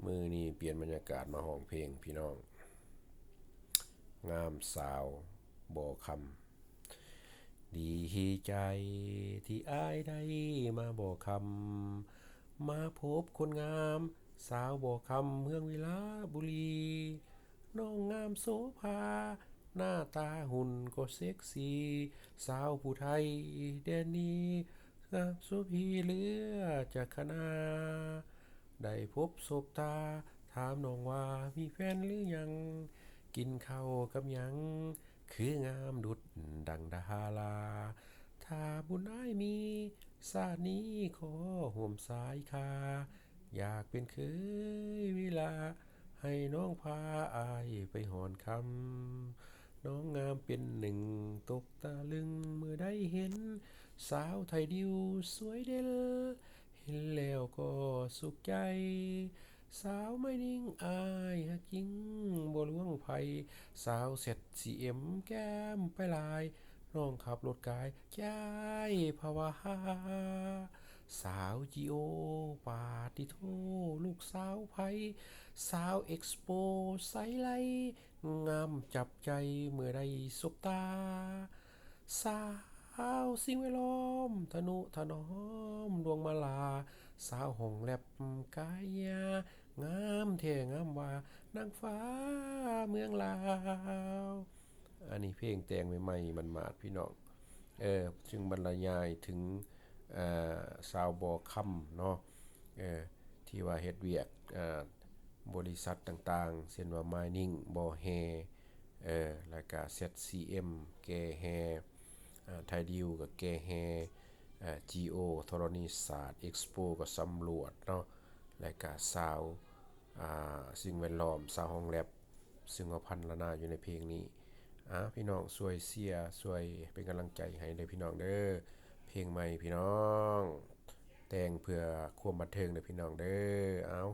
ມື້ນີ້ປ່ຽນບັນຍາກາດມາຮ້ອງເພງພີ່ນ້ອງ. ງາມສາວບໍ່ຄຳ. ດີໃຈທີ່ອ້າຍໄດ້ມາບໍ່ຄຳ, ມາພົບຄົນງາມສາວບໍ່ຄຳ ເມືອງວິລະບູລີ. ນ້ອງງາມໂສພາ ໜ້າຕາຫຸ່ນກໍເຊັກຊີ, ສາວຜູ້ໄທແດນນີ້ ງາມໂສພີເຫຼືອຈັກຄະນາ. ໄດ້ພົບສົບຕາ ຖາມນ້ອງວ່າມີແຟນຫຼືຍັງ, ກິນເຂົ້າກັບຫຍັງ ຄືງາມດຸດດັ່ງດາລາ. ຖ້າບຸນອ້າຍມີ ຊາດນີ້ຂໍຮ່ວມສາຍຄາ, ຢາກເປັນເຂີຍວິລະ ໃຫ້ນ້ອງພາອ້າຍໄປຮ່ອນຄຳ. ນ້ອງງາມເປັນໜຶ່ງຕົກຕະລຶງ ເມື່ອໄດ້ເຫັນສາວໄທດິວສວຍເດັ່ນ, ເຫັນແລ້ວກໍສຸກໃຈ. ສາວມາຍນິງອ້າຍຮັກຈິງບໍ່ລວງໃຜ, ສາວແຊັດຊີເອັມແກ້ມໄປຫຼາຍ, ນ້ອງຂັບລົດກາຍ ໃຈພາວາ. ສາວຈີໂອ ປາຕິໂທ ລູກສາວໃຜ, ສາວເອັກສະໂປໃສໄຫຼ ງາມຈັບໃຈເມື່ອໄດ້ສົບຕາ. ສາວສິ່ງແວດລ້ອມ ທະນຸຖະໜອມດວງມາລາ, ສາວຫ້ອງແລັບກາຍາ ງາມແທ້ງາມວ່າ ນາງຟ້າເມືອງລາວ. ອັນນີ້ເພງແຕ່ງໃໝ່ໆ ໝາດໆ ພີ່ນ້ອງ. ເອີ ຈຶ່ງບັນລະຍາຍເຖິງ ເອີ ຊາວບໍ່ຄຳເນາະ, ເອີ ທີ່ວ່າເຮັດວຽກ ເອີ ບໍລິສັດຕ່າງໆ ເຊັ່ນວ່າ ມາຍນິງ ບໍ່ແຮ່ ເອີ ແລ້ວກະ ແຊັດຊີເອັມ ແກ່ແຮ່, ເອີ ໄທດິວກໍແກ່ແຮ່, ເອີ ຈີໂອ ທໍລະນີສາດ, ເອັກສະໂປ ກໍສຳຫຼວດເນາະ, ແລ້ວກະ ຊາວ ອ່າ ສິ່ງແວດລ້ອມ ຊາວຫ້ອງແລັບ ຊຶ່ງວ່າພັນລະນາຢູ່ໃນເພງນີ້. ອ່າ ພີ່ນ້ອງຊ່ວຍເຊຍ ຊ່ວຍເປັນກຳລັງໃຈໃຫ້ເດີພີ່ນ້ອງເດີ. ເພງໃໝ່ພີ່ນ້ອງ ແຕ່ງເພື່ອຄວາມບັນເທີງເດີພີ່ນ້ອງເດີ. ເອົາ.